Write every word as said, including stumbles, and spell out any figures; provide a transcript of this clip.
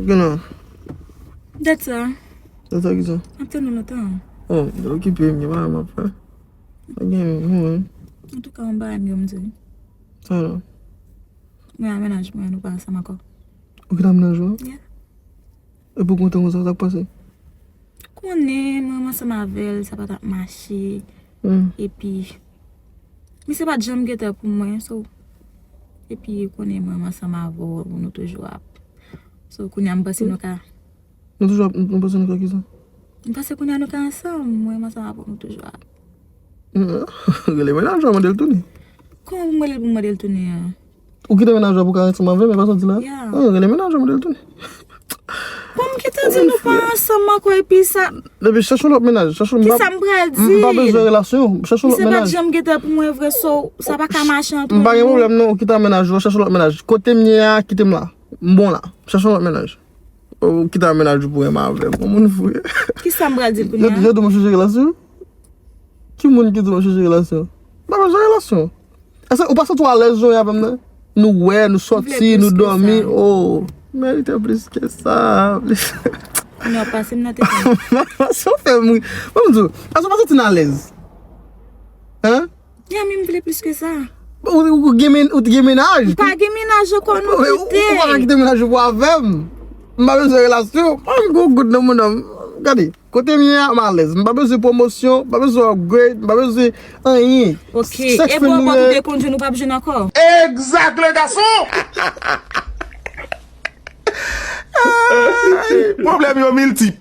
Gen non. Dat sa. Dat sa ki sa? M ap tann ou lontan. Oh, m te okipe, m gen bagay m ap fè. Pa gen, mwen. Antouka, yon bagay m yo m di. Sa non. Mwen a mennaj mwen, nou pa ansanm ankò. Ou kite mennaj ou? Yeah. Epi w kontan konsa, sa k pase? Konnen, mwen ansanm avè l, sa pa t ap mache. Hmm. Epi, misye pa t janm gentan pou mwen, so. Epi, konnen mwen ansanm avè w, nou toujou ap. So, kounye a, m panse nou ka. Nou toujou ap, nou panse nou ka kisa? M panse kounye a nou ka ansanm, mwen ansanm avè w, nou toujou ap. Hmm. Rele mennaj ou, mande l tounen. Kòman pou mwen rele l pou mande l tounen an? Ou kite mennaj ou pou ka ansanm avè m, e pa sa w di la? Yeah. Ah, rele mennaj ou, mande l tounen. Bon, m gentan di nou pa ansanm ankò, epi sa. Epi chèche yon lòt mennaj, chèche yon Kisa m pral di? M pa bezwen relasyon, chèche yon lòt Misye pa t mennaj. Janm gentan pou mwen vre, so, sa pa ka mache antre M pa gen nou. Pwoblèm non, ou kite mennaj ou, chèche yon lòt mennaj. Kote m ye a, kite m la. M bon la. Chèche yon lòt mennaj. Ou kite mennaj ou pou renmen avè m. Yon moun fou. Kisa m pral di l Yo, kounye a? yo di mwen chèche relasyon? Ki moun ki di mwen chèche relasyon? M pa bezwen relasyon. Èske ou pa santi w alèz jan w ye avè m nan? Nou wè, nou sòti, plis nou ke dòmi. sa. Oh, merite plis ke sa. Non, pase m nan tete. Sa w fè m ri. Ban m di w, èske ou pa santi n alèz? Hein? Ya, men m vle plis ke sa. Ou, ou, ou gen men- ou te gen mennaj? Pa gen mennaj ankò, non, Ou, ou, ou pa ka kite. Kite mennaj ou pou avè m. M pa bezwen relasyon. Pa m gwo goud nan moun nan. Gade, kote m ye a, m alèz. M pa bezwen pwomosyon, m pa bezwen upgrade, m pa bezwen anyen. Ok, Sex e friend bon, nou bon, nou ye. te konn jwenn, nou p ap jwenn ankò. Exact, le garçon! Ay, pwoblèm yo miltip.